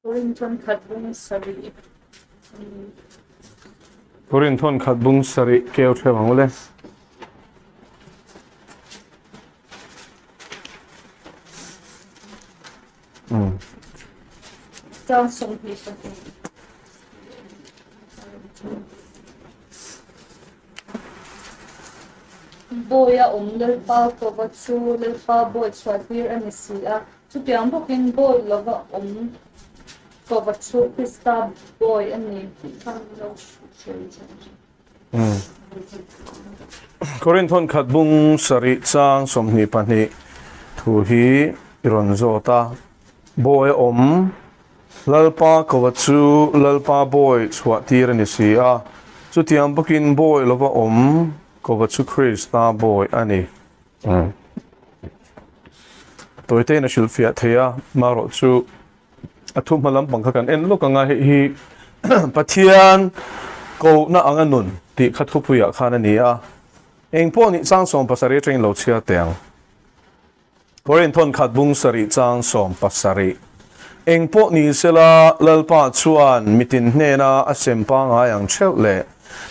Korinthon khat bung sarih a ni. Korinthon khat bung sarih keu theuh ang ule. Chang 22. Bawi a awm Lalpa kova chu Lalpa bawi chhuahtir a ni si a. Chutiang bawkin bawi lova awm kova chu Krista bawi a ni tih kha min lo hrilh thin. Korinthon khat bung sarih chang 22 thu hi i rawn zawt a, Bawi a awm Lalpa kova chu Lalpa bawi chhuah tir a ni si a, chutiang bawkin bawi lova awm kova chu Krista bawi a ni. Tawitein a hrilhfiah thei a, marawh chu a thu hma lampang kha kan en lawk ang a, hei hi Pathian kohna anga nun tih kha thupuiah khan a ni a, eng pawh nih chang 17 atangin lo chhiar teh ang. Korinthon khat bung sarih chang 70. Eng pawh ni sela, Lalpa chuan mitin hnena a sem pangngai ang theuh leh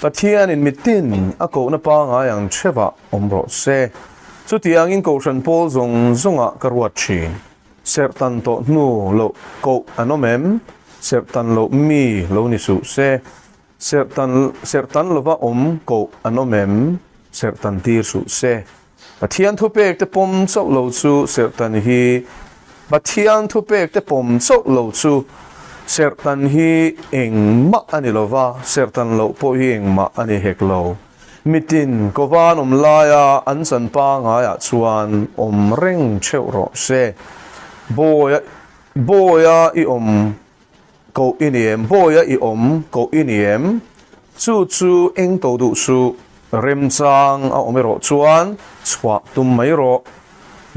Pathianin mitin a kohna pangngai ang theuhah awm rawh se. Chutiangin Kohhran pawl zawng zawngah ka ruat thin. Serhtan tawh hnu loh koh an awm em? Serhtan loh mi lo ni suh se. Serhtan serhtan lova awm koh an awm em? Serhtan tir suh se. Pathian thupek te pawm chauh lo chu serhtan hi Pathian thupek te pawm chauh lo chu serhtan hi engmah a ni lo va, serhtan loh pawh hi engmah a ni hek lo. Mitin kovan awm laia an chan pangaiah chuan awm reng theuh rawh se. Bawi bawia i awm Koh i ni em? Bawia i awm koh i ni em? Chu chu eng to duh suh. Remchang a awm erawh chuan chhuah tum mai rawh.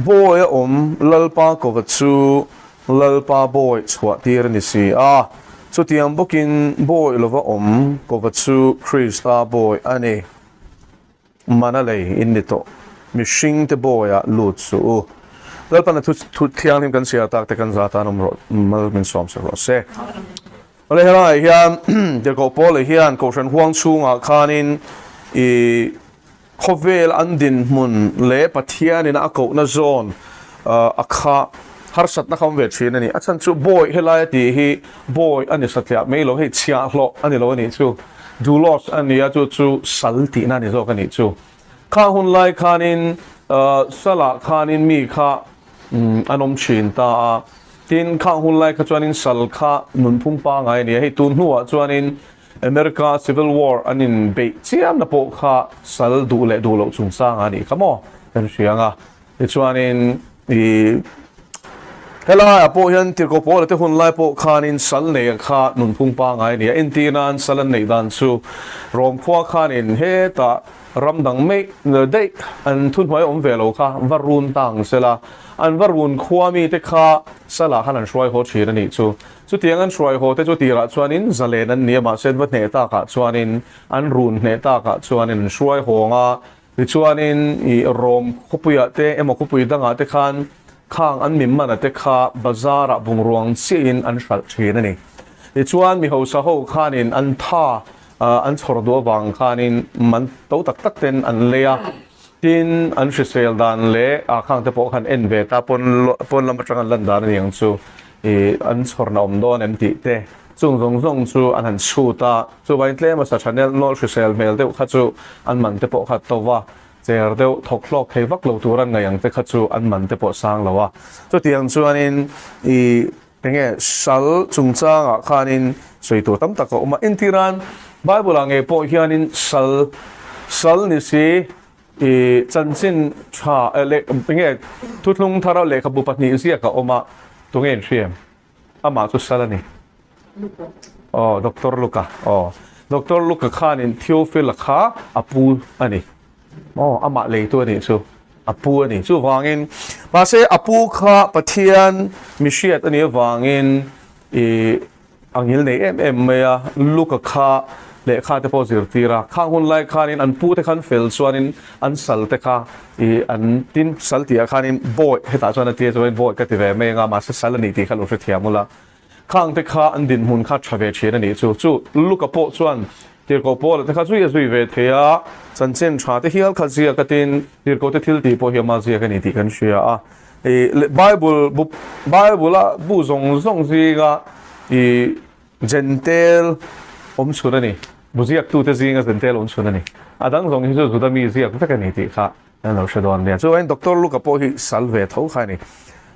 Bawia awm Lalpa kova chu Lalpa bawi chhuah tir a ni si a. Chutiang bawkin bawi lova awm kova chu Krista bawi a ni. Mana lei in ni tawh. Mihring te bawiah lut suh u. Lalpan a thu thu thianghlim kan chhiar tak te kan za tan awm rawh mal min sawm sak rawh se. Awle helaiah hian Tirhkoh Paula hian Kohhran huang chhungah khanin i khawvel an dinhmun leh Pathianin a kohna zawn a kha harsatna kha awm ve thin a ni. A chhan chu bawi helai a tih hi bawi a ni satliah mai lo, hei chhiahhlawh a ni lo a nih chu. Doulos a nia chu chu sal tihna a ni zawk a nih chu. Kha hun lai khanin salah khanin mi kha an awm thin ta a, tin kha hun lai kha chuanin sal kha nunphung pangai a ni a, hei tun hnuah chuanin America Civil War an inbeih chiamna pawh kha sal duh leh duh loh chungchang a nih kha maw kan hria ang a. Tichuanin i helaiah pawh hian Tirhkoh Paula te hun lai pawh khanin sal nei kha nunphung pangai a ni a, entir nan sal an neih dan chu Rom khua khanin hetah ram dang mai daih an thuhnuai awm ve lo kha va run ta ang sela, an va run khua mite kha salah khan an hruai haw thin a nih chu. Chutiang an hruai haw te chu tirah chuanin zalen an ni a, mahse an va hneh takah chuanin an run hneh takah chuanin an hruai hawng a, Tichuanin i Rom khawpuiah te emaw khawpui dangah te khan khang an mi mana te kha bazarah bungruang chiahin an hralh thin a ni. Tichuan mi hausa ho khanin an tha an chhawr duh avang khanin man to tak tak ten an lei a, tin an hrisel dan leh ah khang te pawh khan en ve ta pawn pawn lam atang an lan dan a ni ang chu i an chhawrna awm dawn em tih te. Chung zawng zawng chu an han chhut a, chuvangin tlem a sa tha nelh nawlh hrisel hmel deuh kha chu an man te pawh kha to va, cher deuh thawk hlawk thei vak lo tur an ngaih ang te kha chu an man te pawh sang lo a. Chutiang chuanin i enge sal chungchangah khanin sawi tur tam tak a awm a, entirhan Bible ah ngei pawh hianin sal sal ni si i chanchin tha leh enge thuthlung thara lehkhabu pahnih ziak a awm a, tunge inhriam? Amah chu sal a ni. Aw, Doctor Luka. Aw, Doctor Luka khanin Theophil-a kha a pu a ni. Aw, amah leitu a nih chu. A pu a ni. Chuvangin, mahse a pu kha Pathian mihriat a nih avangin i A ngil nei em em mai a, Luka kha lehkha te pawh zirtir a, khang hun lai khanin an pu te khan fel chuanin an sal te kha ih an tin sal tih ah khanin bawi hetah chuan a tia chuan bawi ka ti ve mai anga mahse sal a ni tih kha lo hrethiam ula. Khang te kha an dinhmun kha tha ve thin a nih chu. Chu Luka pawh chuan Tirhkoh Paula te kha zui a zui ve thei a, chanchin tha te hial kha ziak a tin Tirhkoh te thil tih pawh hi ama ziak a ni tih kan hria a. I Bible bu Bible a bu zawng zawng zinga i Jentail awm chhun a ni. Bu ziaktute zinga Jentail awm chhun a ni. A dang zawng hi chu Juda mi ziak vek a ni tih kha An lo hre dawn nia. Chuvain Doctor Luka pawh hi sal ve tho kha a ni.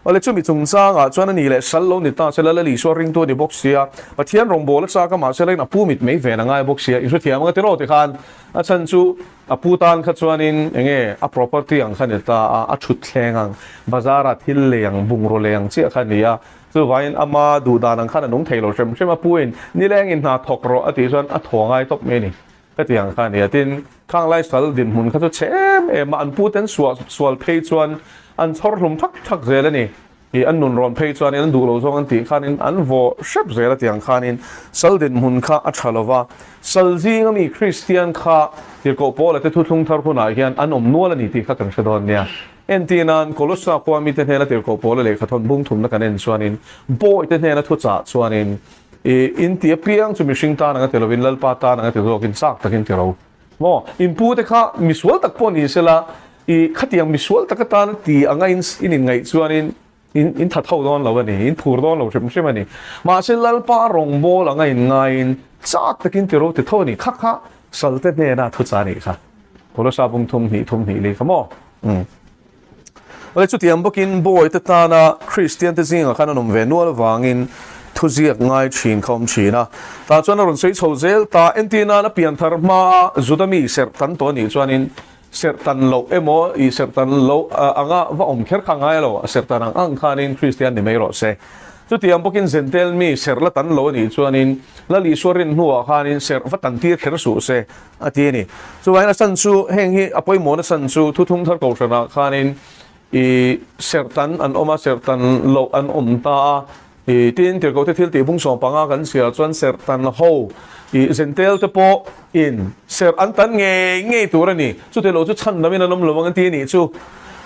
Awle chumi chungchangah chuan a ni leh sal lo ni ta sela Lal Isua ringtu a ni bawk sia, Pathian rawngbâwl a châk a mahse lain a pu mit mei ven a ngai bawk sia, i hrethiam anga tiraw tikhan a chhan chu a pu tan kha chuanin enge a property ang kha ni ta a, a thut thleng ang, bazar ah thil lei ang, bungraw lei ang chiah kha a ni a, chuvain ama duh dan ang khan a nung thei lo hrem hrem a, pu in nilengin hna thawk rawh a tih chuan a thaw ngai tawp mai a ni. Hetiang kha a ni a, tin, khang lifestyle dinhmun kha chu chhe em em a, an puten suah sual phei chuan an chhawr hlum thak thak zel a ni. Ih, an nun rawn phei chuanin an duh lo zawng an tih khanin an vaw hrep zel a tiang khanin sal dinhmun kha a tha lo va. Sal zinga mi Kristian kha Tirhkoh Paula te thuthlung thar hunah hian an awm nual a ni tih kha kan hre dawn nia. Entirnan, Kolossa khua mite hnena Tirhkoh Paula lehkha thawn bung thumna kan en chuanin Bawite hnena thuchah chuanin I in ti apiang chu mihring tan anga ti lovin Lalpa tan anga ti zawkin chak takin ti ro. Maw? In pu te kha misual tak pawh ni sela, i khatiang misual tak atan ti anga in in inngaih chuanin in in that ho dawn lo a ni, in phur dawn lo hrim hrim a ni. Mahse Lalpa rawngbâwl anga in ngaiin chak takin ti ro ti tho a ni. Kha kha salte hnena thuchah a nih kha. Kolosa bung thum hnih thum hnih li kha maw? Umm. Awle chutiang bawkin Bawite tana Kristiante zingah khan an awm ve nual avangin thuziak ngai thin kha awm thin a. Tah chuan a rawn sawi chho zel ta. Entir nan a pian thar hmaa Juda mi serh tan tawh a nih chuanin serh tan loh emaw i serh tan loh anga va awm kher kha ngai lo, a serh tan ang ang khanin Kristian ni mai rawh se. Chutiang bawkin Zentel mi serh la tan lo a nih chuanin Lal Isua rin hnuah khanin serh va tan tir kher suh se. A ti a ni. Chuvangin a chan chu heng hi a pawimawhna chan chu Thuthung Thar Kohhranah khanin i serhtan an awm a, serhtan loh an awm ta a. I tin Tirhkohte thil tih bung 15 kan chhiar chuan serhtan ho i Zentel te pawh in serh an tan ngei ngei tur a ni. Chutih lo chu chhan damin an awm lo ang an ti a nih chu.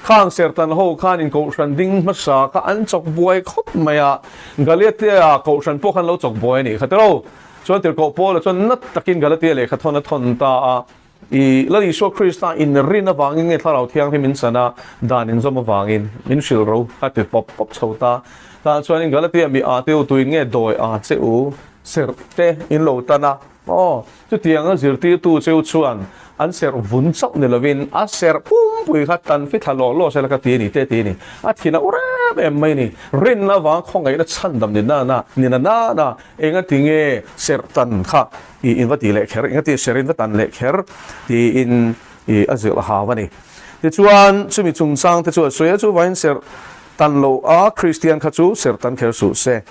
Khang serhtan ho khanin Kohhran ding hmasa kha an chawk buai khawp mai a. Galiatea Kohhran pawh khan lo chawk buai a nih kha tiraw. Chuan Tirhkoh Paula chuan nat takin Galatia lehkha thawn a thawn ta a, I Lal Isua Krista inrin avangin nge Thlarau Thianghlim min chan a, dan inzawm avangin min hrilh ro a ti pawp pawp chho ta. Tah chuanin Galatia mi a te u tuin nge dawi a che u, serh te in lo tan a, aw, chutianga zirtirtu cheu chuan an serh vun chauh ni lovin a serh pumpui kha tan fi thla law law sela ka ti a ni te ti a ni. A thin a u rem em mai a ni. Rinna avanga khawngaihna chhandam ni nana ni na nana Enga ti nge serh tan kha i in va ti leh kher, enga ti serh in va tan leh kher tiin i a zilh hau a ni. Tichuan, chumi chungchang te chu a sawi a, chuvain serh tan lo a Kristian kha chu serh tan kher suh se.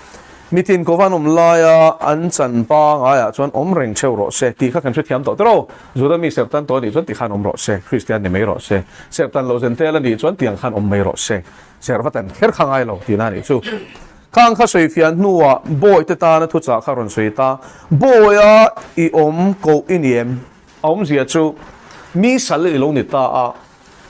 Mitin ko van awm laia an chan pangaiah chuan awm reng theuh rawh se tih kha kan hrethiam tawh tiraw? Juda mi serh tan tawh a nih chuan tikhan awm rawh se, Kristian ni mai rawh se. Serh tan lo zen tel a nih chuan tiang khan awm mai rawh se. Serh va tan kher kha ngai lo tihna a nih chu. Khang kha sawi fiah hnuah Bawihte tana thuchah kha rawn sawi ta, Bawiha i awm koh i ni em? A awmzia chu mi sal i lo ni ta a,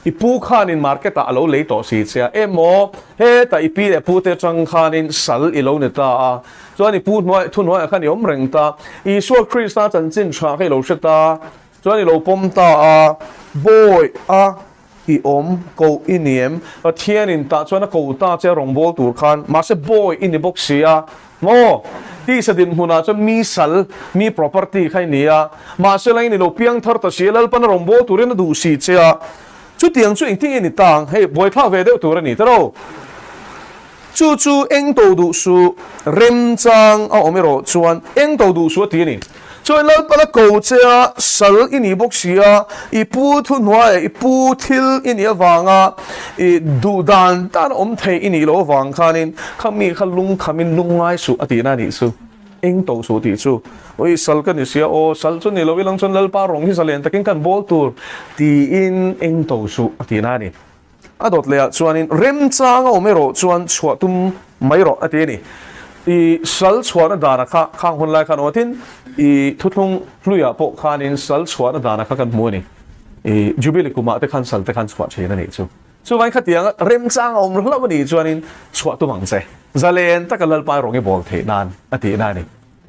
i pu khanin market ah a lo lei tawh si che a, emaw hetah i pi leh pute atang khanin sal i lo ni ta a, chuan i pu hnuai thuhnuaiah khan i awm reng ta, Isua Krista chanchin tha kha i lo hre ta, chuan i lo pawm ta a, Bawiha I awm koh i ni em? Pathianin tah chuan a ko ta che a rawngbâwl tur khan, mahse bawi i ni bawk si a, maw? Tisa dinhmunah chuan mi sal, mi property kha i ni a, mahse la i ni lo piang thar ta si a, Lalpan a rawngbâwl turin a duh si che a, chutiang chu engtin nge ni ta ang? Hei, buaithlak ve deuh tur a ni ta lo. Chu chu eng to duh suh, remchang a awm erawh chuan eng to duh suh a ti a ni. Chuan Lalpan a ko che a, sal i nih bawk si a, i pu thuhnuaiah i pu thil i nih avanga i duh dan dan awm thei i nih loh avang khanin kha mi kha lungkhamin lungngai suh a tihna a nih chu. Eng to suh tih chu. Awi sal ka ni sia aw, sal chu ni lo ilang chuan Lalpa rawng hi zalen takin kan bawl tur tiin eng to suh a tihna a ni. A dawt lehah chuanin remchang a awm erawh chuan chhuah tum mai rawh a ti a ni. I sal chhuahna dana kha khang hun lai khan awm a, tin i thuthlung hluiah pawh khanin sal chhuahna dana kha kan hmu a ni. I Jubilee kumah te khan sal te khan chhuah thin a nih chu. Chuvangin khatianga remchang a awm hlauh a nih chuanin chhuah tum ang che. Zalen taka Lalpa rawng i bawl theih nan a tihna a ni.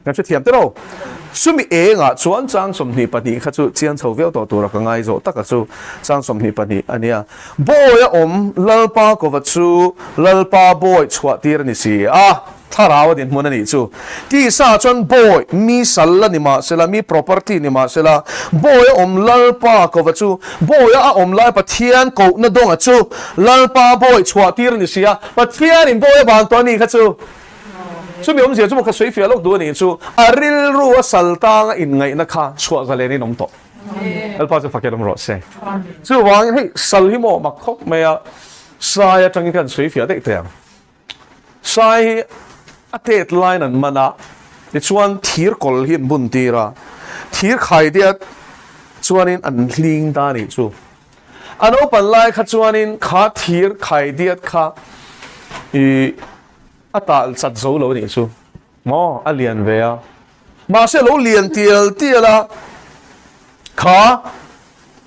Kan hrethiam te lo. Chumi engah chuan chang 22 kha chu chiang chho viau tawh tura ka ngai zawh taka chu chang 22 a nia. Bawi a awm Lalpa kova chu Lalpa bawi chhuah tir a ni si a, thlarau a dinhmun a nih chu. Tisa chuan bawi mi sal la ni mah sela, mi property ni mah sela, bawi a awm Lalpa kova chu bawia a awm lai Pathian kohna dawnga chu Lalpa bawi chhuah tir a ni si a, Pathianin bawi a van tawh a nih kha chu. Chumi awmzia chu maw ka sawi fiah lawk duh a nih chu, a rilru a sal tang a inngaihna kha chhuah zalen in awm tawh. Lalpa chu fakin awm rawh se. Chuvangin hei sal hi maw mak khawp mai a, sai atangin khan sawi fiah daih teh ang. Sai hi a tet line an man a, tichuan thir kawl hi an bun tir a, thir khai diat chuanin an hling ta a nih chu. A naupan lai kha chuanin kha thir khai diat kha i a tal chat zo lo a nih chu maw a lian ve a mahse a lo lian tial tial a kha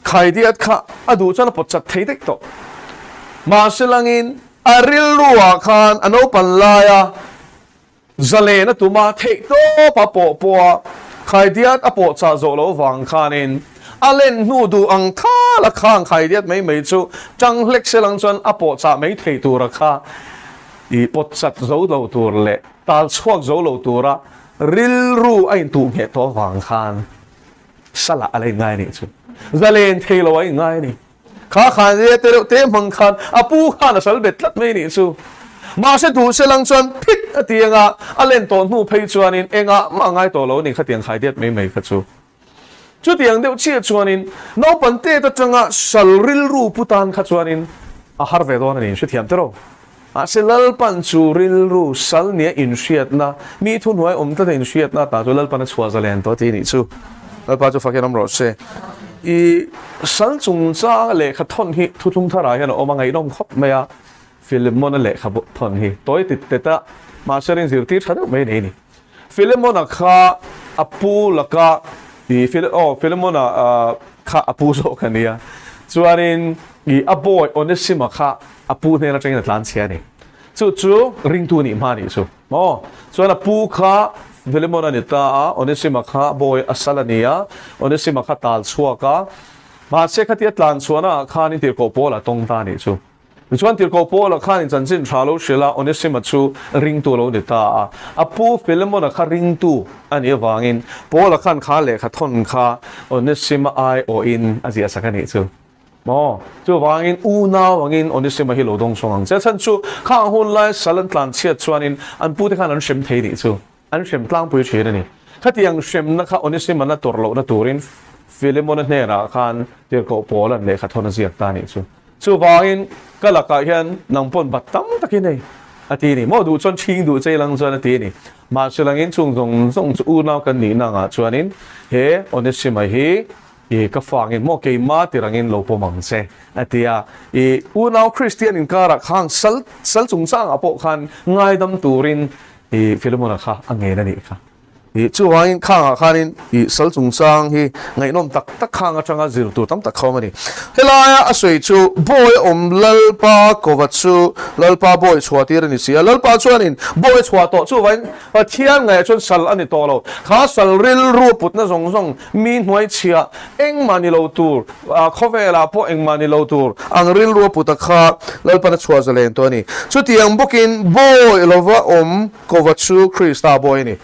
khai diat kha a duh chuan a pawt chat thei daih tawh mahse langin a rilru ah khan a naupan laia Zalen a tum a, theih tawp a pawh pawh a, khaidiat a pawh chah zawh loh vang khanin a len hnu duh ang thal a khang khaidiat mai mai chu tang hlek se lang chuan a pawh chah mai thei tura kha i pawt chat zo lo tur leh tal chhuak zo lo tura rilru a intuh ngheh tawh vang khan salah a la inngai a nih chu. Zalen thei lo a inngai a ni. Kha khan e te reuh te hmang khan a pu khan a sal bet tlat mai nih chu. Mahse duh se lang chuan phit a ti anga a len tawh hnu phei chuanin engah mah a ngai tawh lo a ni khatiang khai diat mai mai kha chu. Chutiang deuh chiah chuanin naupang tet atanga sal rilru pu tan kha chuanin a har ve dawn a ni hrethiam tiraw. Mahse Lalpan chu rilru sal nia inhriatna, mi thuhnuai awm tlata inhriatna ata chu Lalpan a chhuah zalen tawh tih a nih chu. Lalpa chu fakin awm rawh se. I sal chungchanga lehkha thawn hi thuthlung tharah hian a awm a, ngaihnawm khawp mai a, Philemon-a lehkha thawn hi tawi tit tet a, mahse rin zirtir tha deuh mai nei a ni. Philemon-a kha a pu laka i aw Philemon-a kha a pu zawk a nia, chuanin i a bawi Onesima kha a pu hnen atangin a tlan chhia a ni. Chu chu ringtu nih hma nih chu maw? Chuan a pu kha Philemon a ni ta a, Onesima kha bawi a sal a ni a, Onesima kha tal chhuak a, mahse khatia tlan chhuahna ah khan in tirhkoh Paul a tawng ta a nih chu. Tichuan tirhkoh Paul a khan in chanchin tha lo hrilh a, Onesima chu ringtu a lo ni ta a. A pu Philemon a kha ringtu a nih avangin Paul a khan kha lehkha thawn kha Onesima aiawhin a ziahsak a nih chu. Maw? Chuvangin unau angin Onesima hi lo dawng sawng ang che. A chhan chu khang hun lai sal an tlan chhiat chuanin an pute khan an hrem thei nih chu. An hrem tlangpui thin a ni. Khatiang hremna kha Onesimana tawrh lohna turin Philemona hnenah khan tirhkoh Paula'n lehkha thawn a ziak ta a nih chu. Chuvangin ka lakah hian nang pawn bat tam tak i nei a ti a ni. Maw duh chuan chhing duh che ilang chuan a ti a ni. Mahse langin chung zawng zawng chu unau kan nihna angah chuanin he Onesima hi I ka fangin maw keimah tir angin lo pawm ang che a ti a. I unau Kristian inkarah khan sal sal chungchangah pawh khan ngaidam turin i Philemona kha a ngen a nih kha. I chuvangin khangah khanin i sal chungchang hi ngaihnawm tak tak khang atanga zir tur tam tak kha awm a ni. Helaia a sawi chu bawi a awm Lalpa kova chu Lalpa bawi chhuah tir a ni si a. Lalpa chuanin bawi chhuah tawh chuvangin Pathian ngaihah chuan sal a ni tawh lo. Kha sal rilru putna zawng zawng Mi hnuaichhia engmah ni lo tur, khawvelah pawh engmah ni lo tur ang rilru a put a kha Lalpan a chhuah zalen tawh a ni. Chutiang bawkin bawi lova awm kova chu Krista bawi a ni.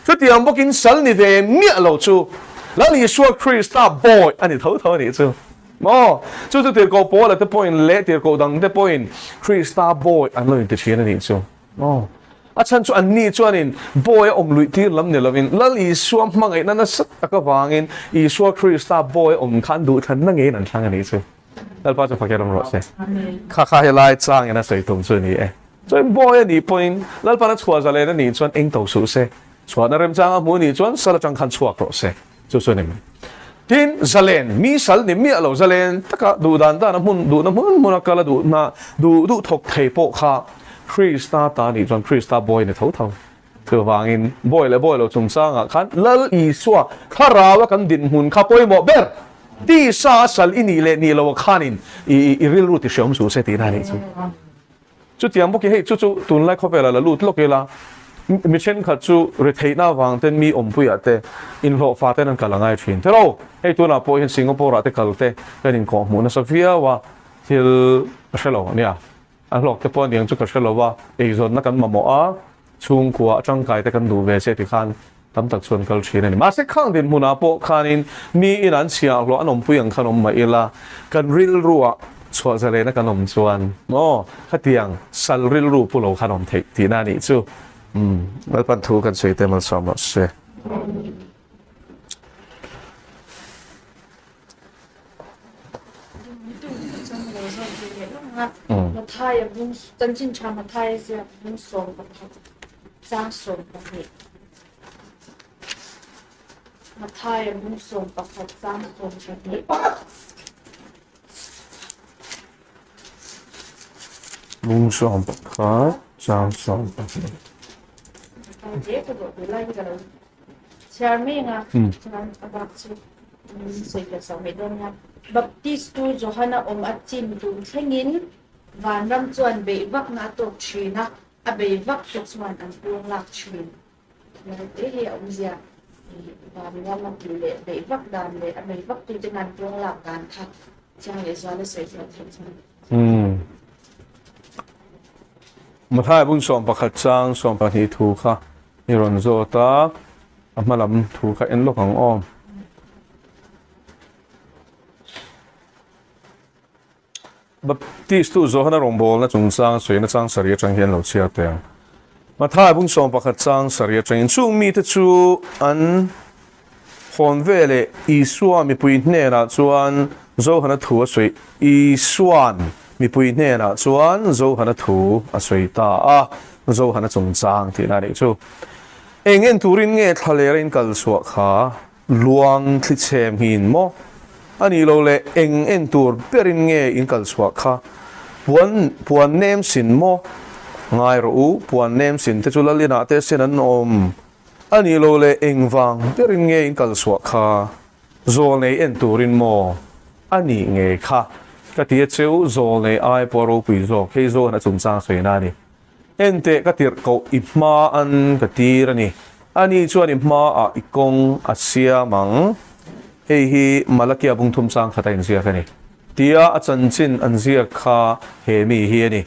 Chutiang bawkin sal ni ve miah lo chu Lal Isua Krista bawi a ni tho tho a nih chu. Maw? Chu chu tirhkoh Paula te pawhin leh tirhkoh dang te pawhin Krista bawi an lo inti thin a nih chu. Aw. A chhan chu anni chuanin bawi a awm luih tir lam ni lovin Lal Isua hmangaihna nasa tak avangin Isua Krista bawi a awm khan duhthlanna ngeiin an thlang a nih chu. Lalpa chu fakir awm rawh se. Kha kha helai changin a sawi tum chu a ni e. Chuan bawi a nih pawhin Lalpan a chhuah zalen a nih chuan eng to suh se. Chhuahna remchang a hmuh a nih chuan sal atang khan chhuak rawh se. Chu chu a ni mai. Tin, zalen, mi sal ni miah lo, zalen taka duh dan dan a hmun, duhna hmun hmuna kal a duhna, duh duh thawk thei pawh kha Krista ta nih chuan Krista bawi ni tho tho. Chuvangin, bawi leh bawi lo chungchangah khan Lal Isua thlarau a kan dinhmun kha pawimawh ber. Tisa a sal i nih leh nih loh khanin i rilru ti hreawm suh se tihna a nih chu. Chutiang bawkin hei chu chu tunlai khawvelah la lut lawk ila, mi thenkhat chu retheihna avang ten mi awmpuiah te inhlawhfa ten an kal a ngai thin. Hello! Hei tunah pawh hian Singapore ah te kal te kan inkawh hmuh nasa viau a, thil ka hre lo ania. A hlawk te pawh aniang chu ka hre lo a, eizawnna kan mamawh a, chhungkua atangkai te kan duh ve che tikhan tam tak chuan kal thin a ni. Mahse khang dinhmunah pawh khanin mi in an chhiahhlawh an awmpui ang khan awm mah ila, kan rilruah chhuah zalena kan awm chuan maw khatiang sal rilru pu lo khan awm theih tihna a nih chu. Umm Lalpan thu kan sawi te malsawm rawh se. Bung 11 chang 12. Chhiar meng a, chuan a bak chu min sawi fel sak mai dawn nia. Baptistu Johana awm a chin tun thlengin vanram chuan beih vakna a tawk thin a, a bei vak te chuan an puang lak thin. Lai te hi a awmzia vanram a tih leh beih vak dan leh a bei vak tuten an puang lak dan kha chiang leh zual a sawi fel theih chuan. Mathai bung 11 chang 12 thu kha i rawn zawt a, a hma lam thu kha en lawk ang aw. Baptist tu Johana rawngbawlna chungchang sawiin a chang sarih atang hian lo chhiar teh ang. Mathai bung 11 chang sarih atangin chung mite chu an hawn veleh Isua mipui hnenah chuan Johana thu a sawi Isua'n mipui hnenah chuan Johana thu a sawi ta a, Johana chungchang tihna a nih chu. Eng en turin nge thlalera in kal chhuah kha luang thli chhem hin maw? A nih lo le, eng en tur berin nge in kal chhuah kha? Puan puan nem sin maw? Ngai rawh u, puan nem sin te chu Lalinah te sin an awm. A nih lo le, engvang berin nge in kal chhuah kha? Zawlnei en turin maw? A nih nge kha? Ka ti a cheu, zawlnei ai pawh a ropui zawk, hei zawn a chungchang sawiina a ni. En teh ka tirh koh i hma an ka tir a ni. Ani chuan i hmaah i kawng a siam ang. Hei hi Malakia bungthum chang khat a inziak a ni. Tia a chanchin an ziak kha he mi hi a ni.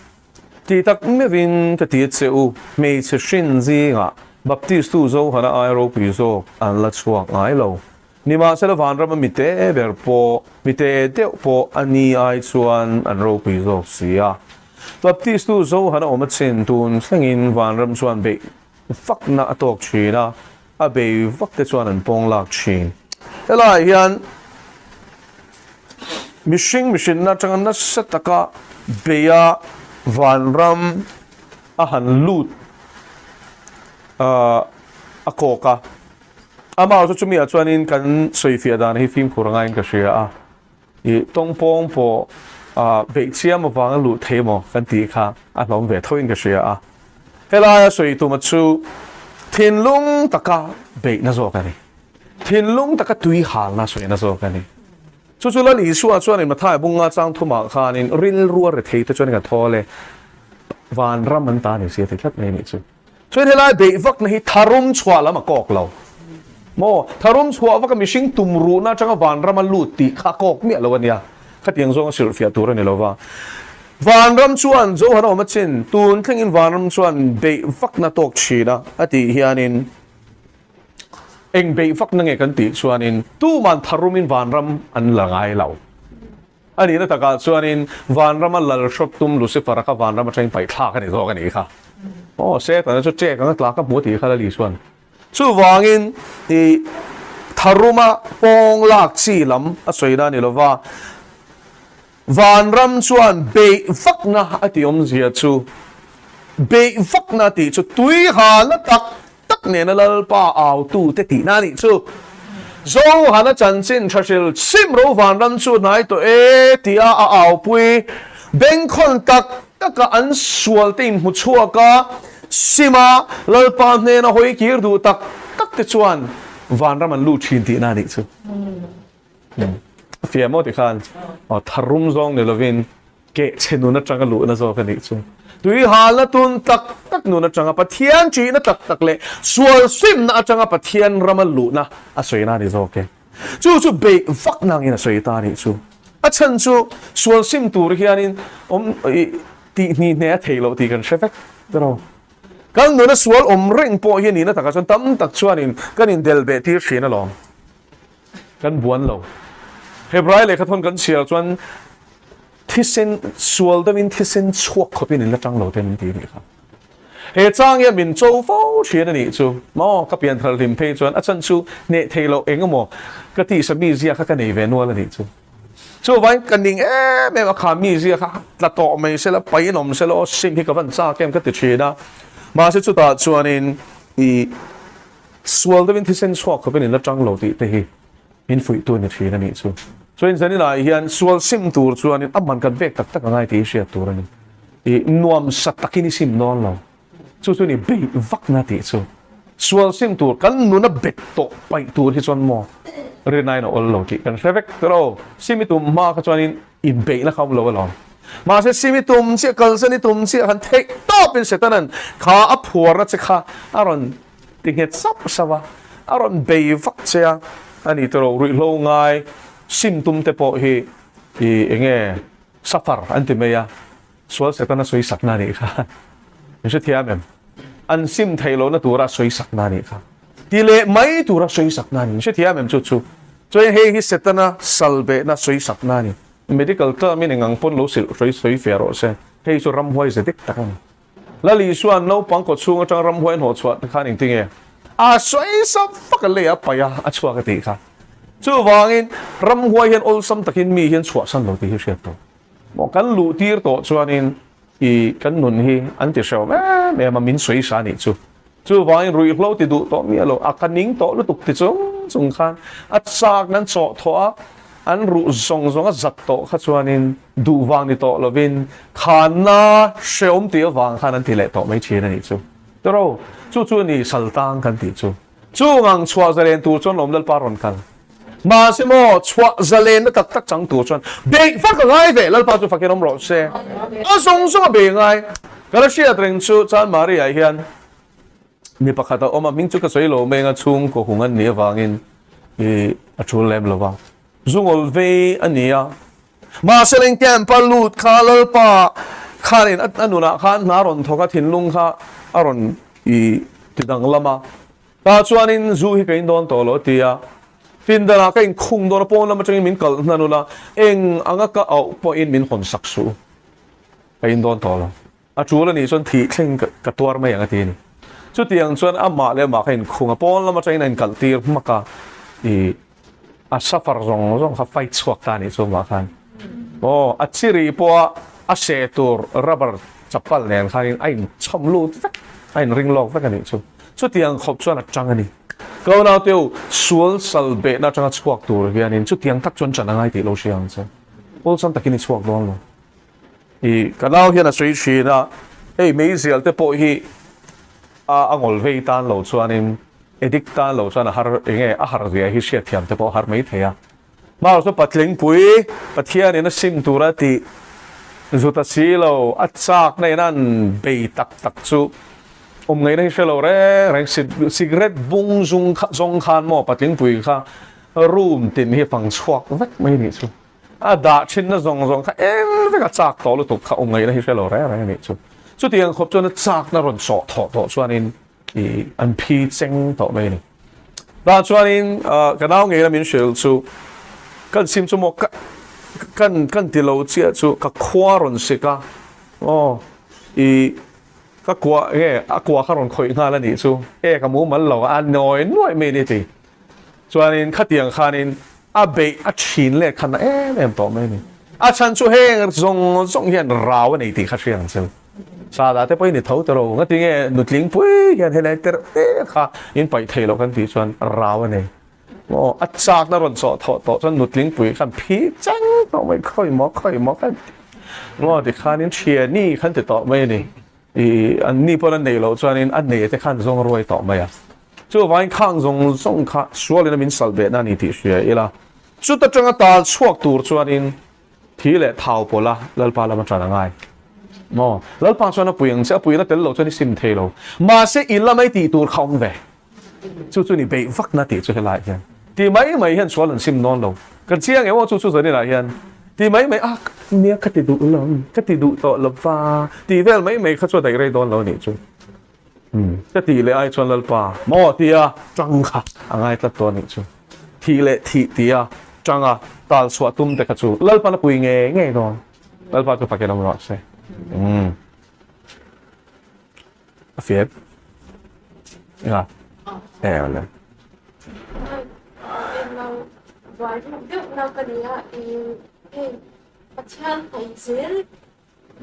Tih tak meuhin ka ti a che u, hmeichhe hrin zingah Baptistu Johana ai ropui zawk an la chhuak ngai lo. Nimahsela vanrama mite ber pawh, mite deuh pawh a ni ai chuan an ropui zawk si a. Baptistu Johana awm a chin tun thlengin vanram chuan beih vakna a tawk thin a, a bei vak te chuan an pawng lak thin. Helaiah hian mihring mihrinna atanga nasa taka beia vanram a han lut a kawk a. Amah chu chumiah chuanin kan sawifiah dan hi fimkhur angaiin ka hria a. I tawngpawng pawh beih chiam avanga luh thei maw kan tih kha a hlawm ve thoin ka hria a. Helaia sawi tuma chu thinlung taka beihna zawk a ni. Thinlung taka tui halna sawina zawk a ni. Chu chu Lal Isua chuanin Mathai bunga chang thumah khanin rilru a rethei te chuan ka thawl e, vanram an ta ni si a ti tlat mai a nih chu. Chuan helai beih vakna hi tharum chhuah lam a kawk lo maw? Tharum chhuah vaka mihring tum ruhna atanga vanram a lut tih kha a kawk miah lo a nia. Khatiang zawng a hrilhfiah tur a ni lo va. Vanram chuan Johan a awm a chin, tun thlengin vanram chuan beih vakna tawk thin a, a tih hianin eng beih vakna nge kan tih chuanin tuman tharumin vanram an la ngai lo. A nihna takah chuanin vanrama lal hrawt tum Lucifer-a kha vanram atangin paih thlak a ni zawk a nih kha. Aw, Setana chu ṭek anga tlak a hmu a tih kha Lali chuan. Chuvangin i tharuma pawng lak chi lam a sawina a ni lova, vanram chuan beih vakna a tih awmzia chu, beih vakna tih chu tui halna tak tak nena Lalpa autute tihna a nih chu. Johana chanchin tha hril sim ro vanram chu hnai tawh e tia a aupui bengkhawn tak taka an sualte inhmu chhuak a, sima Lalpa hnena hawi kir duh tak tak te chuan vanram an lut thin tihna a nih chu. A fiah maw tikhan tharum zawng ni lovin kehchhe nun atanga luhna zawk a nih chu. Tui halna tun tak tak nun atanga Pathian ṭihna tak tak leh sual simna atanga Pathian rama luhna a sawina a ni zawk e. Chu chu beih vak nangin a sawi ta a nih chu. A chhan chu sual sim tur hianin awm ih tih hni hne a theih loh tih kan hre vek ta lo. Kan nuna sual awm reng pawh hi a nihna takah chuan tam tak chuanin kan indel beh tir thin alawm. Kan buan lo. Hebrai lehkha thawn kan chhiar chuan thisen sual deuhin thisen chhuak khawpin in la tang lo te min ti nih kha. He chang hian min cho fo thin a nih chu. Maw ka pian thar hlim phei chuan a chan chu hneh thei loh eng emaw ka tihsa mi zia kha ka nei ve nual a nih chu. Chuvain ka ning em em a kha mi zia kha tla tawh mai sela paih in awm sela aw sim hi ka van chak em ka ti thin a. Mahse chutah chuanin i Sual deuhin thisen chhuak khawpin in la tang lo tih te hi min fuihtu a ni thin a nih chu. Chuan zaninah hian sual sim tur chuanin a man kan vek tak tak a ngai tih hi hriat tur a ni. I nuam sa takin i sim dawn lo. Chu chu ni beih vakna tih chu. Sual sim tur kan nuna bet tawh paih tur hi chuan maw rinaiin a awl lo tih kan hre vek tawh lo. Sim i tum hma kha chuanin i beihna kha awm lo alawm. Mahse sim i tum chiah kalsan i tum chiah han theih tawpin Setanan kha a phuarna che kha a rawn Ti nghet sauh sauh a, a rawn bei vak che a, a ni tawh ruihhlo ngai sim tum te pawh hi i enge safar an ti mai a, sual setana sawi sakna a nih kha, min hrethiam em? An sim theih lohna tura a sawi sakna a nih kha, ti leh mai tura sawi sakna a ni, min hrethiam em chu chu? Chuan hei hi setana salbehna sawi sakna a ni, medical term in engang pawn lo silh sawi sawi fe rawh se, hei chu ramhuai ze dik tak a ni. Lal Isua'n naupang kaw chhung atang ramhuai hnawh chhuah te khan engtinge a sawi sap fak a lei a paih a, a chhuak a tih kha. Chuvangin ramhuai hian awlsam takin mi hian chhuahsan lo tih hi hriat tawh. Maw kan luh tir tawh chuanin i kan nun hi an ti hrehawm em em a, min sawi sa nih chu. Chuvangin ruihhlo ti duh tawh miah lo, a ka ning tawh lutuk ti chung chung khan a chak nan chawh thawh a, an ruh zawng zawng a zat tawh kha chuanin duh vang ni tawh lovin khanna hrehawm tih avang khan an ti leh tawh mai thin a nih chu. Tawro, chu chu a ni saltang kan tih chu. Chung ang chhuah zalen tur chuan lawm Lalpa rawn kal. Mahse maw, chhuah zalenna tak tak chang tur chuan beih fak a ngai ve, Lalpa chu fakin awm rawh se. A zawng zawng a bei ngai. Ka la hriat reng chu Chan Maria hian mi pakhat a awm a, hming chu ka sawi lo mai anga chhungkaw hung an nih avangin i a tul lem lo va. Zungawl vei a ni a. Mahse leng camp a lut kha Lalpa khanin a nunah khan hna rawn thawk a, thinlung kha a rawn i tidanglam a. Tah chuanin zu hi ka in dawn tawh lo a ti a, pindanah ka inkhung dawn a, pawn lam atangin min kalh hnan ula, eng anga ka auh pawhin min hawn sak suh u, ka in dawn tawh lo. A tul a nih chuan thih thleng ka tuar mai ang a ti a ni. Chutiang chuan amah leh amah kha inkhung a, pawn lam atangin a inkalh tir hmak a, ih a suffer zawng zawng kha fight chhuak ta a nih chu amah khan. Aw, a chiri pawha a seh tur rubber chapal nen khanin a inchhawm lut vek, a inring lawk vek a nih chu. Chutiang khawp chuan a tang a ni. Ka unaute u, sual sal behna atanga chhuak tur hianin chutiang tak chuan chan a ngai tih lo hria ang che. Awlsam takin i chhuak dawn lo. I ka nau hian a sawi thin a, hei meizial te pawh hi a a ngawl vei tan lo chuanin addict tan lo chuan a har enge a har zia hi hriatthiam te pawh a har mai thei a. Hmar chu patlingpui Pathianin a sim tura tih zut a si lo, a chakna in an bei tak tak chu awm ngaihna hi hre lo reng reng cigarette bung zung kha zawng khan maw patlingpui kha room tin hi fang chhuak vek mai nih chu. A dah thinna zawng zawng kha eng vek a chak tawh lutuk kha awm ngaihna hi hre lo reng reng a nih chu. Chutiang khawp chuan a chakna rawn sawh thawh tawh chuanin i an phi cheng tawh mai a ni. Tah chuanin ka nau ngei la min hrilh chu kan sim chu maw ka kan kan ti lo chiah chu ka khua rawn sik a aw i ka kua nge a kua kha rawn khawih nghal a nih chu e ka mumal lo a nawi nuaih mai a ni ti. Chuanin khatiang khanin a beih a thin leh khan a em em tawh mai a ni. A chhan chu heng zawng zawng hian rau a nei tih kha hria ang cheu. Sada te pawhin i tho ta ro, ngatinge nutling pui hian helai terh te kha in paih thei loh kan tih chuan rau a nei. Aw, a chakna rawn chawh thawh tawh chuan nutling pui khan phi cheng tawh mai, khawi maw khawi maw khan maw tikhanin thiani khan ti tawh mai a ni. I an ni pawn an neih loh chuanin a nei te khan zawng ruai tawh mai a. Chuvangin khang zawng zawng kha sualin a min sal behna a ni tih hria ila. Chuta tanga tal chhuak tur chuanin thi leh thau pawlh a Lalpa lama tan a ngai. Maw? Lalpa chuan a pui ang che, a puina tel lo chuan i sim thei lo. Mahse i lama i tih tur kha awm ve. Chu chu ni beih vakna tih chu helaiah hian ti mai mai hian sual an sim dawn lo. Kan chiang em aw chu chu zaninah hian ti mai mai a nia ka ti duh lo, ka ti duh tawh lo va tih vel mai mai kha chu a daih rei dawn lo a nih chu. Ka tih leh ai chuan Lalpa maw tia tang kha a ngai tlat tawh a nih chu. Thih leh thih tia tanga tal chhuah tum te kha chu Lalpan a pui ngei ngei dawn. Lalpa chu fakin awm rawh se. A fiat. Nga. E ole. Buai deuh na ka nia i hei Pathian hnaih zel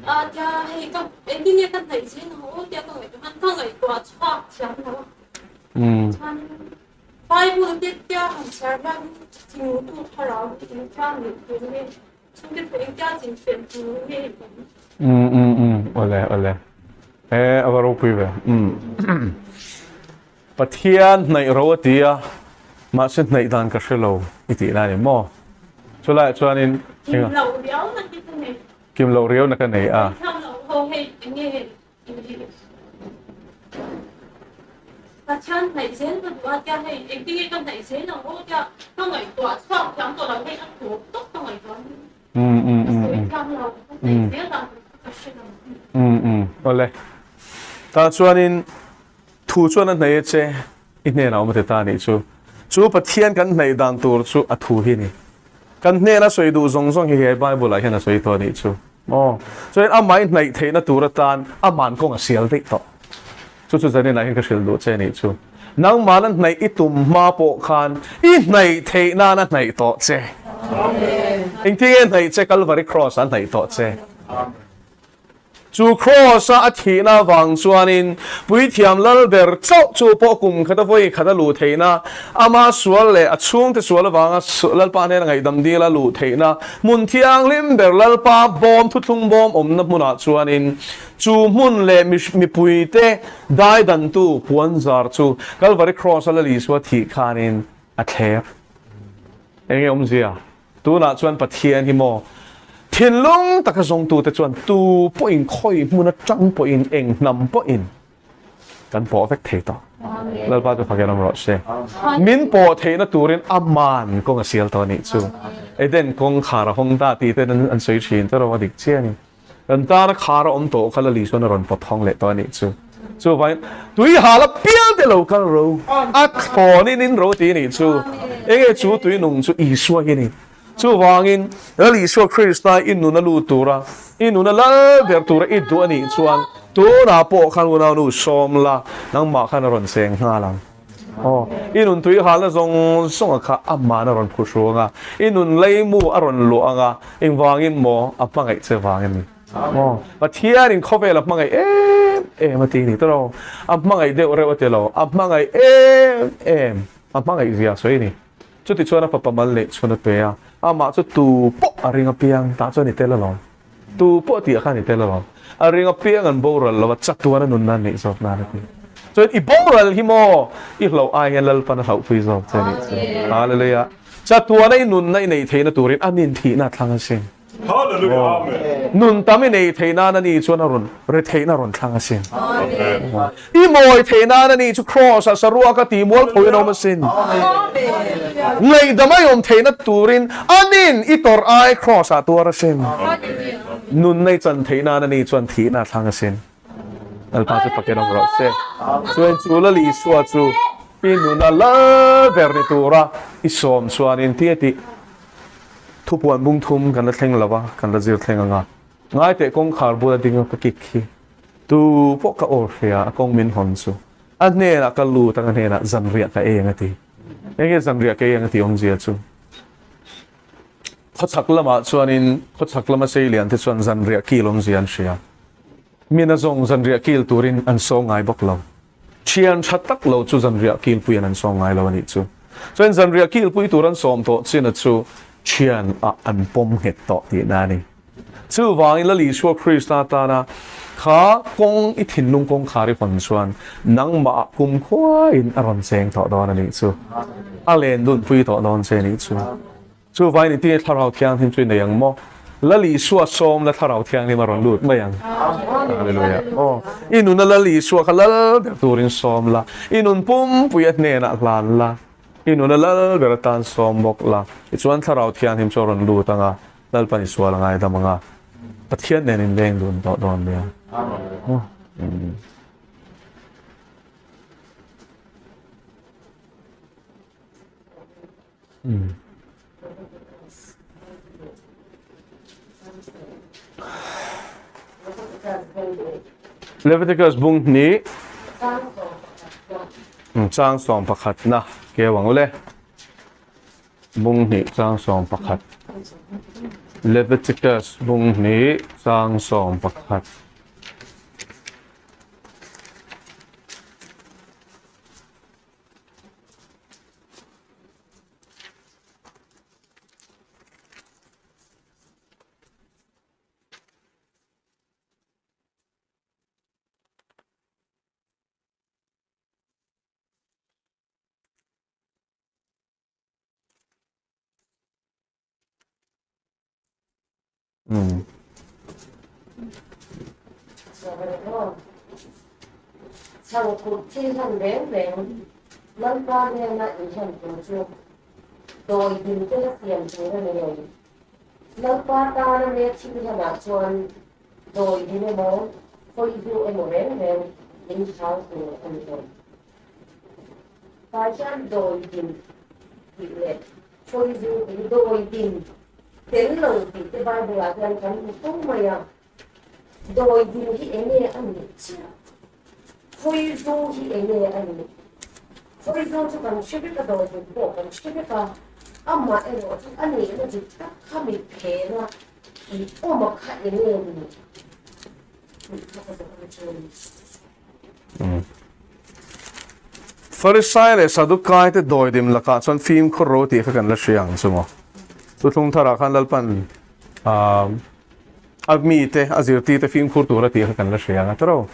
a tia hei ka engtin nge ka hnaih zel ang aw tia ka ngaihtuah khan ka ngaihtuah chhuak thiam lo a. Chuan Bible te tia han chhiar hian thingtu thlarau hi engtia nih tur nge Chhungte pawh engtia chin fel tur nge i awm? Um um um awle awle e a va ropui ve um Pathian hnaih ro a ti a mahse hnaih dan ka hre lo i tih lai ni maw chulaiah chuanin Kim loh riau na hi ka nei. Kim loh riau na ka nei a. Kim loh ho hei enge Pathian hnaih zel ka duh a tia hei engtin nge ka hnaih zel ang aw tia ka ngaihtuah chhuak thiam tawh lo hei a tawp tawp ka ngaihtuah a ka sawi thiam lo ka hnaih zel dan tur kha ka hre lo. Awle tah chuanin thu chuan a hnaih a che i hnenah awm a ti ta a nih chu. Chu Pathian kan hnaih dan tur chu a thu hi a ni. Kan hnena sawi duh zawng zawng hi he Bible ah hian a sawi tawh a nih chu. Aw, chuan amah i hnaih theihna tur atan aman kawng a sial daih tawh. Chu chu zaninah hian ka hrilh duh che a nih chu. Nangmahna hnaih i tum hma pawh khan i hnaih theih nan a hnaih tawh che. Engtin nge hnaih che? Kalvari Cross ah a hnaih tawh che. Chu Kraws-a a thihna avang chuanin Puithiam Lalber chauh chu pawh kum khata vawi khat a luh theihna, ama sual leh a chhungte sual avanga Lalpa hnena ngaihdam dil a luh theihna hmun thianghlim ber Lalpa bawm thuthlung bawm awmna hmunah chuanin chu hmun leh mipuite daidantu puanzar chu Kalvari Kraws-a Lal Isua thih khanin a thler. Enge awmzia? Tunah chuan Pathian hi maw thinlung taka zawngtute chuan tu pawhin khawi hmun atang pawhin eng hnam pawhin kan pawh vek thei tawh. Lalpa chu fakin awm rawh se. Min pawh theihna turin aman kawng a sial tawh a nih chu. Eden kawngkhar a hawng ta tih ten an sawi thin te rawh a dik chiah a ni. Kan tana khar a awm tawh kha Lali chuan a rawn pawt hawng leh tawh a nih chu. Chuvangin tui hal a pial te lo kal ro, a thlawnin in ro ti a nih chu. Enge chu tui nung chu Isua hi a ni. Chuvangin Lal Isua Krista i nun a lut tura, i nun a lal ber tura i duh a nih chuan tunah pawh khan unaunu sawm la, nangmah khan a rawn cheng nghal ang. Aw, i nun tui halna zawng zawng a kha amahna rawn phu hruang a, i nun leimu a rawn luah ang a, engvangin maw a hmangaih che vang a ni. Aw, Pathianin khawvel a hmangaih em em a ti ni tawh lo, a hmangaih deuh reuh a ti lo, a hmangaih em em, a hmangaih zia a sawi a ni. Chutichuan a fapa mal leh chhun a pe a, amah chu tu pawh a ring apiang tah chuan i tel alawm. Tu pawh tih ah khan i tel alawm. A ring apiang an boral lo a, chatuan a nunna an neih zawk nan a ti. Chuan i boral hi maw i hlauh ai hian Lalpan a hlauhpui zawk che a nih chu. Hallelujah. Chatuana i nunna i neih theihna turin a nin thihna a thlang asin. Nun tam i neih theih nan a ni chuan a rawn re theihna a rawn thlang asin. I mawi theih nan a ni chu Kraws ah saruak a tih mual pho in a awm asin. Ngaihdam a i awm theihna turin a nin i tawrh ai Kraws ah tuar asin. Nunna i chan theih nan a ni chuan thihna a thlang asin. Lalpa chu fakin awm rawh se. Chuan chu Lal Isua chu i nuna lal ber ni tura i sawm chuanin tia tih thupuan bung thum kan la thleng lo a, kan la zir thleng ang a. Ngaiteh kawngkhar bula ding a ka kik hi tu pawh ka aw hria a kawng min hawn chu a hnenah ka lut ang a hnenah zanriah ka ei ang a ti. Enge zanriah ka ei ang a ti awmzia chu khawchhak lamah chuanin khawchhak lama seilian te chuan zanriah kil awmzia an hria. Mina zawng zanriah kil turin an saw ngai bawk lo. Thian tha tak lo chu zanriah kilpuiin an sawm ngai lo a nih chu. Chuan zanriah kilpui tur an sawm tawh chin a chu thian ah an pawm nghet tawh tihna a ni. Chuvangin Lal Isua Krista tana kha kawng i thinlung kawngkhar i hawn chuan nangmah ah kumkhuain a rawn cheng tawh dawn a nih chu. A len dunpui tawh dawn che a nih chu. Chuvangin i tinge Thlarau Thianghlim chu i nei ang maw? Lal Isua sawm la Thlarau Thianghlim a rawn lut mai ang. Hallelujah. Aw, i nuna Lal Isua kha lal ber turin sawm la, i nun pumpui a hnenah hlan la, i nuna lal ber atan sawm bawk la, tichuan Thlarau Thianghlim chu a rawn lut ang a, Lalpan i sual a ngaidam ang a, Pathian nen in leng dun tawh dawn nia. Aw. Leviticus bung hnih chang 11na keu ang le bung hnih chang 11 Leviticus bung hnih chang 11 Chhangphut thil hlan reng reng Lalpa hnena inhlan tur chu dawi din te la siam tur a ni lo. Lalpa tana me thil hlanah chuan dawi din emaw, hawi zu emaw reng reng in hal tur a ni lo. Tah hian dawi din tih leh hawi zu tih dawi din tel lo tih te Bible ah hian kan hmu fo mai a. Dawi din hi eng nge a nih chiah? Hawi zu hi eng nge a nih? Hawi zu chu kan hre vek a, dawi din pawh kan hre vek a. Amah erawh chu a nihna dik tak kha mi phena i awm a kha eng nge ni tih kha ka zawhna chu a ni. Farisai leh Sadukai te dawidim lakah chuan fimkhur ro tih kha kan la hria ang chu maw. Thuthlung tharah khan Lalpan a mite, a zirtirte fimkhur tura tih kha kan la hria ang a tiro.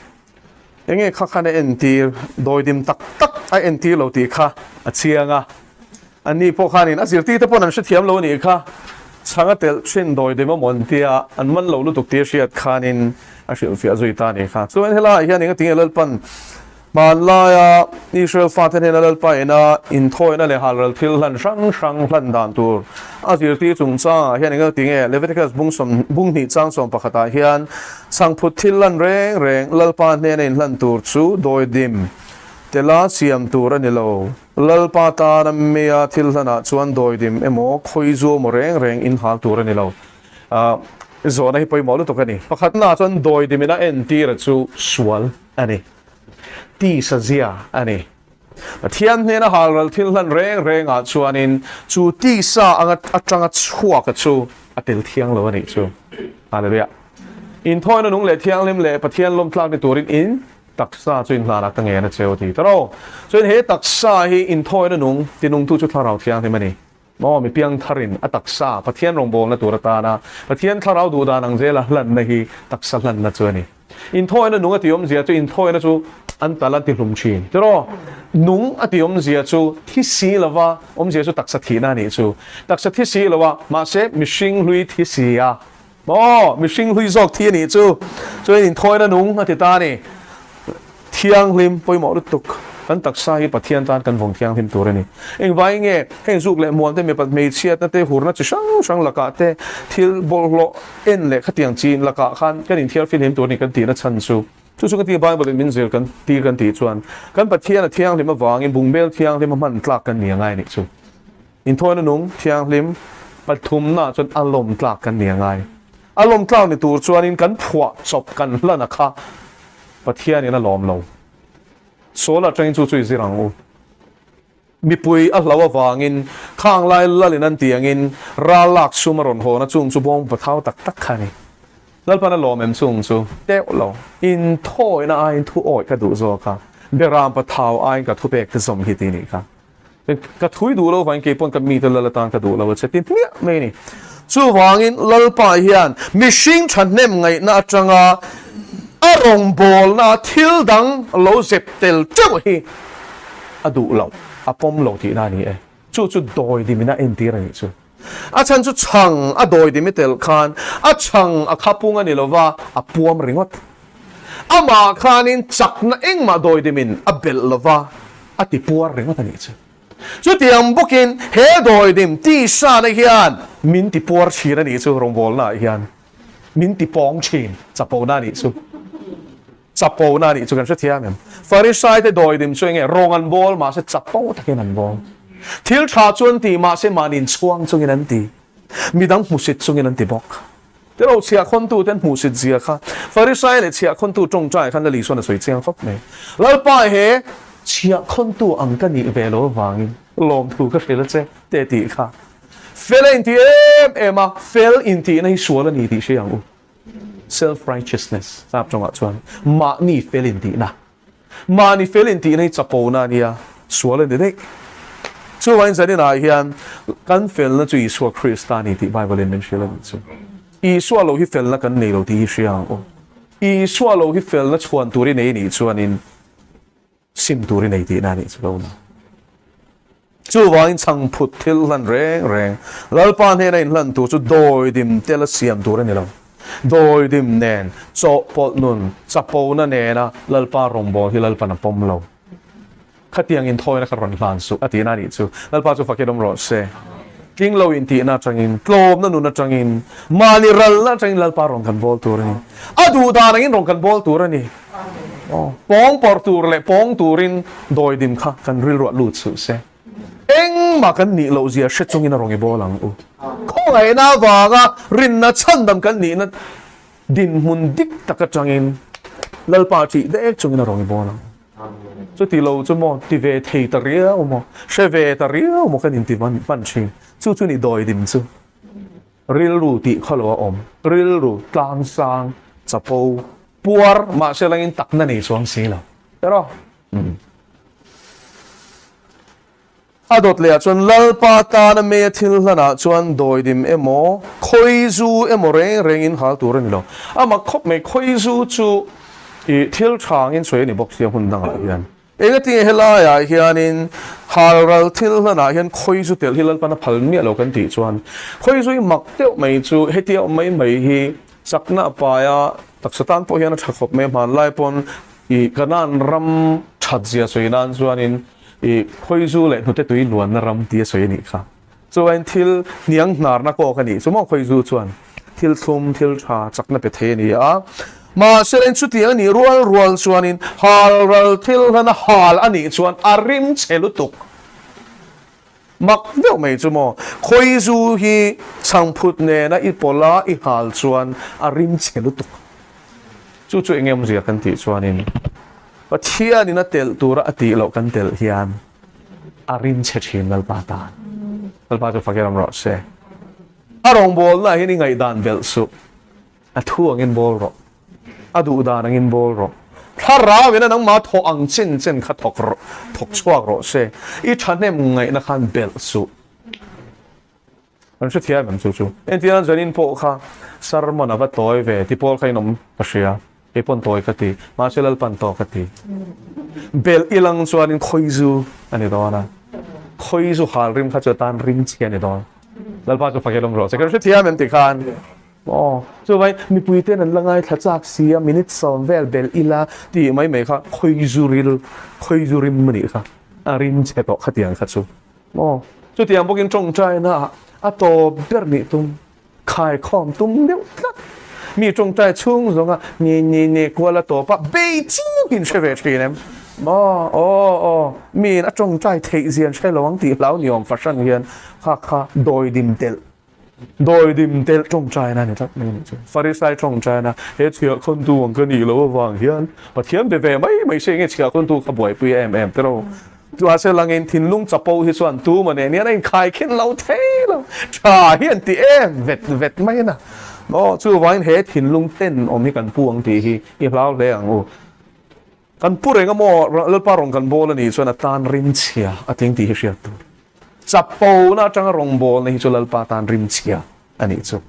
Enge kha khan a entir, dawidim tak tak a entir lo tih kha a chiang a. Anni pawh khanin a zirtirte paw'n an hrethiam lo a nih kha. Chhang a telh thin dawidim a mawn tia an man lo lutuk tih a hriat khanin a hrilhfiah zui ta a nih kha. Chuan helaiah hian engatinge Lalpan hmanlaia Israel fate hnena Lalpa ina inthawina leh halral thil hlan hrang hrang hlan dan tur a zirtir chungchangah hian engatinge Leviticus bung sawm bung hnih chang sawm pakhatah hian chhangphut thil hlan reng reng Lalpa hnena inhlan tur chu dawidim tela siam tur a ni lo. Lalpa tana mia thil hlanah chuan dawidim emaw khawi zu emaw reng reng in hal tur a ni lo. Zawhna hi pawimawh lutuk a ni. Pakhatnaah chuan dawidimin a entira chu sual a ni. Tisa zia a ni. Pathian hnena halral thil hlan reng rengah chuanin chu tisa anga atanga chhuaka chu a tel thiang lo a nih chu. Hallelujah. Inthawina nung leh thianghlim leh Pathian lawmtlak ni turin in Taksa chu inhlanah ka ngen a cheu a ti ta ro. Chuan he taksa hi inthawina nung tinungtu chu Thlarau Thianghlim a ni. Maw mi piangtharin a taksa Pathian rawngbawlna tur atana Pathian Thlarau duhdan ang zela hlanna hi taksa hlanna chu a ni. Inthawina nung a ti awmzia chu inthawina chu an tal an ti hlum thin ti ro. Nung a ti awmzia chu thi si lova awmzia chu taksa thihna a nih chu. Taksa thi si lova mahse mihring hlui thi si a Aw, mihring hlui zawk thi a nih chu. Chuan inthawina nung a ti ta a ni. Thianghlim pawimawh lutuk. Kan taksa hi Pathian tan kan vawng thianghlim tur a ni. Engvai nge heng zuk leh muan te, mipat hmeichhiatna te, hurna chi hrang hrang lakah te, thil bawlhhlawh en leh khatiang chin lakah khan kan inthiar fihlim tur a ni kan tihna chhan chu. Chu chu ka ti Bible in min zir kan tir kan tih chuan kan Pathian a thianghlim avangin bungbel thianghlim a hman tlak kan ni angai a nih chu. Inthawina nung thianghlim pathumna chuan a lawm tlak kan ni angai. A lawm tlak ni tur chuanin kan phuah chawp kan hlan a kha Pathianin a lawm lo. Sawl atangin chu chu i zir ang u. Mipui a hlau avangin khang lai lalin an ti angin ral lak sum a rawn hawn a chung chu bawng pathau tak tak kha a ni. Lalpan a lawm em chung chu teuh lo. Inthawina aiin thu awih ka duh zawk a, Beram pathau aiin ka thupek te zawm hi ti nih kha. Ka thui duh lo vangin kei pawn ka mite lal atan ka duh lo a che ti hmiah mai a ni. Chuvangin Lalpa hian mihring thahnem ngaihna atanga a rawngbawlna thil dang lo zep tel teuh hi a duh lo, a pawm lo tihna a ni e. Chu chu dawi dimina entir a nih chu. A chhan chu chhang a dawi dim i tel khan a chhang a kha pung a ni lova, a puam ringawt. Amah khanin chakna engmah dawi dimin a belh lova, a ti puar ringawt a nih chu. Chutiang bawkin he dawi dim tisa na hian min ti puar thin a nih chu rawngbawlnaah hian min ti pawng thin chapona a nih chu. Chapona a nih chu kan hrethiam em? Farisaite dawi dim chu enge rawng an bawl mahse chapo takin an bawl. Thil tha chu an ti mahse mahni inchhuang chungin an ti. Midang hmusit chungin an ti bawk. Tilo chhiahkhawntuten hmuhsit zia kha Farisai leh chhiahkhawntu tawngtai khan Lali chuan a sawi chiang khawp mai. Lalpa he chhiahkhawntu ang ka nih ve lo avangin lawmthu ka hrilh a che te tih kha fel a inti em em a, fel intihna hi sual a ni tih hria ang u. Self righteousness sap tawngah chuan mahni fel intihna. Mahni fel intihna hi chapona a nia, sual a ni daih. Chuvangin zaninah hian kan felna chu Isua Krista a ni tih Bible in min hrilh a nih chu. Isua lo hi felna kan nei lo tih hi hria ang u. Isua lo hi felna chhuan tur i nei nih chuanin sim tur i nei tihna a nih chu lo na. Chuvangin chhangphut thil hlan reng reng Lalpa hnena inhlan tur chu dawidim tela siam tur a ni lo. Dawidim nen, chawhpawlh nun, chapona nena Lalpa rawngbâwl hi Lalpan a pawm lo. Khatiang inthawina kha rawn hlan suh a tihna a nih chu. Lalpa chu fakin awm rawh se. Tling lo intihna atangin, tlawmna nun atangin, mahni ralna atangin Lalpa rawn kan bawl tur a ni. A duh dan angin rawn kan bawl tur a ni. Pawng pawrh tur leh pawng turin dawidim kha kan rilruah lut suh se. Engmah kan nih loh zia hre chungin a rawn i bawl ang u. Khawngaihna avanga rinna chhandam kan nihna dinhmun dik tak atangin Lalpa ṭih dek chungin a rawn i bawl ang. Chuti lo chu maw ti ve thei ta riau maw, hre ve ta riau maw kan inti hman ṭhin. Chu chu ni dawidim chu. Rilru tih khaw lo a awm. Rilru tlangsang, chapo, puar mahse langin takna nei chuang si lo. Erawh. A dawt lehah chuan Lalpa tana meia thil hlanah chuan dawidim emaw, khawizu emaw reng rengin hal tur a ni lo. Amah khawp mai khawizu chu ih thil thangin sawi a ni bawk sia hmun dangah hian. Engatinge helaiah hianin halral thil hlanah hian khawizu telh hi Lalpan a phal miah lo kan tih chuan khawizu hi mak deuh mai chu hetia awm mai mai hi chakna a pai a, taksa tan pawh hian a tha khawp mai a, hmanlai pawn ih Kanan ram that zia sawi nan chuanin ih khawizu leh hnute tui luanna ram tia sawi a nih kha. Chuain thil hniang hnarna kawk a nih chu maw khawizu chuan thil thlum, thil tha, chakna pe thei a ni a. Mahse leng chutiang a nih rual rual chuanin halral thil hlana hal a nih chuan a rim chhe lutuk. Mak deuh mai chu maw khawizu hi chhangphut nena i pawlha i hal chuan a rim chhe lutuk. Chu chu eng awmzia kan tih chuanin Pathianin a telh tura a tih loh kan telh hian a rim chhe thin Lalpa tan. Lalpa chu fakin awm rawh se. A rawngbawlna ah hian i ngaihdan belh suh. A thu angin bawl rawh. A duh dan angin bawl rawh. Thlarau in a nangmah thawh ang chen chen kha thawk rawh, thawk chhuak rawh se. I thahnem ngaihna khan belh suh. Kan hrethiam em chu chu. Entirna zanin pawh kha sermon a va tawi ve ti pawl kha in awm ka hria. Kei pawn tawi ka ti. Mahse Lalpan tawk ka ti. Belh ilang chuanin khawizu a ni dawn a. Khawizu hal rim kha chu atan rim chhi a ni dawn. Lalpa chu fakil awm rawh se. Kan hrethiam em ti khan. Aw, chuvai mipui ten an la ngaithla chak si a, minute 10 vel belh ila tih mai mai kha khawizu ril, khawizu rim a nih kha. A rim chhe tawh khatiang kha chu. Aw, chutiang bawkin tawngtaina ah a tawp ber nih tum, khaikhawm tum deuh tlat. Mi tawngtai chhung zawnga ni ni ni kual a tawp a, bei chungin hre ve thin em? Aw, aw, aw, miin a tawngtai theih zian hre lo ang tih hlau ni awm fahran hian kha kha dawidim telh, dawidim telh tawngtaina a ni tlat mai a nih chu. Farisai tawngtaina, he chhiahkhawntu ang ka nih loh avang hian Pathian be ve mai mai se nge chhiahkhawntu kha buaipui em em te lo. Mahse langin thinlung chapo hi chuan tu maw nen hian a inkhai khin lo thei lo. Tha hi an ti em vet vet mai a. Aw, chuvangin he thinlung ten awm hi kan pu ang tih hi i hlau hle ang u. Kan pu reng a maw, Lalpa rawn kan bawl a nih chuan a tan rimchhia a tling tih hi hriat tur. Chapona atanga rawngbawlna hi chu Lalpa tan rimchhia a nih chu.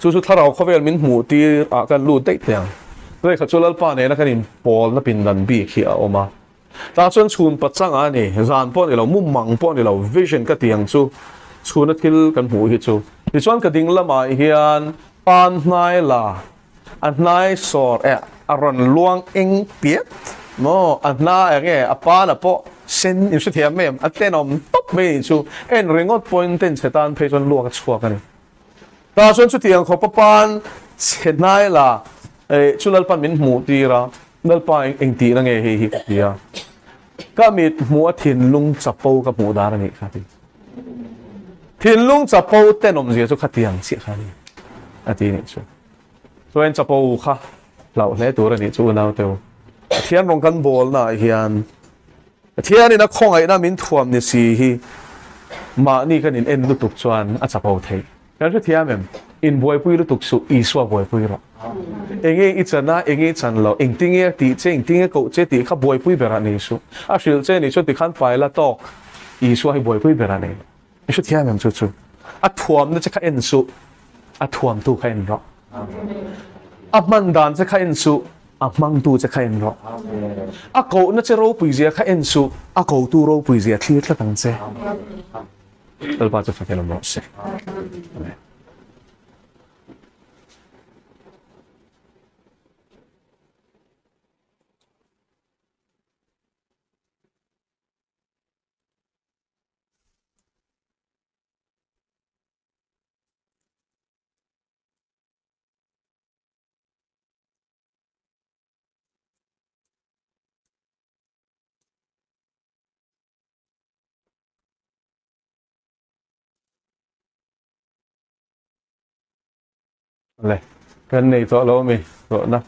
Chu chu thlarau khawvel min hmuh tir ah kan lut daih thei ang. Vekha chu Lalpa nena kan inpawlna pindan bik hi a awm a. Tah chuan chhun pachang a ni, zan pawh a ni lo, mumang pawh a ni lo, vision ka ti ang chu. Chhuna thil kan hmuh hi chu. Tichuan ka ding lamah hian pan hnai la, a hnai sawr eh a rawn luang eng piat maw, a hna eng nge a pan a pawh sen in hrethiam em, a tenawm tawp mai a nih chu. En ringawt pawhin ten chhe tan phei chuan luak a chhuak a ni. Tah chuan chutiang khawpa pan chhe hnai la eh chu Lalpan min hmuh tir a, Lalpa eng tihna nge hei hi ka ti a. Ka mit hmuh a thinlung chapo ka hmuh dan a nih kha ti. Thinlung chapo tenawmzia chu khatiang chiah kha a ni a ti nih chu. Chuan chapo kha hlauh hle tur a nih chu unau teu. Pathian rawng kan bawlna ah hian Pathianin a khawngaihna min thuam ni si hi mahni kan in en lutuk chuan a chapo theih. Kan hrethiam em? Inbuaipui lutuk suh, Isua buaipui rawh. Enge i chan a, enge i chan loh, engtinge a tih che, engtinge koh che tih kha buaipui berah nei suh. A hrilh che nih chuan tikhan fai la tawk, Isua hi buaipui berah nei rawh. I hrethiam em chu chu? A thuamna che kha en suh, a thuamtu kha en rawh. A hman dan che kha en suh, a hmangtu che kha en rawh. A kohna che ropui zia kha en suh, a kotu ropui zia thlir tlat ang che. Lalpa chu fakin awm rawh se. Amen. Le, kan nei tawh lo mi tawhna.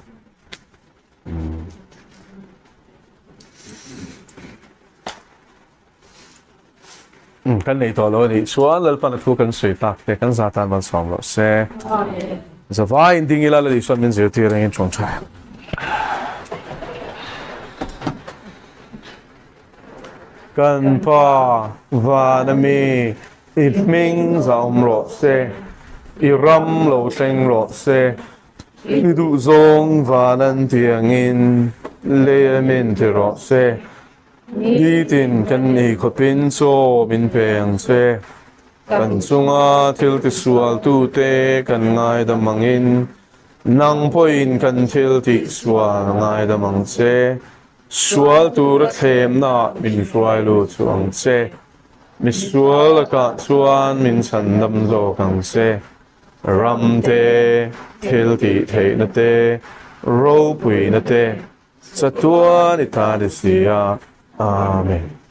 Kan nei tawh lo a nih chuan Lalpan a thu kan sawi tak te kan za tan malsawm rawh se. Zavaiin ding ila Lal Isuan min zirtir engin tawngtai. Kan Pa, van a mi, i hming zahawm rawh se, i ram lo thleng rawh se, i duhzawng van an tiangin lei a min ti rawh se, nitin kan ei khawpin chaw min pe ang che, kan chunga thil tisualtute kan ngaidam angin nang pawhin kan thil tihsual ngaidam ang che. Sual tura thlemnaah min hruai lut chu ang che. Misual lakah chuan min chhandam zawk ang che. Ram te, thil tih theihna te, ropuina te, chatuan i ta ni si a. Amen.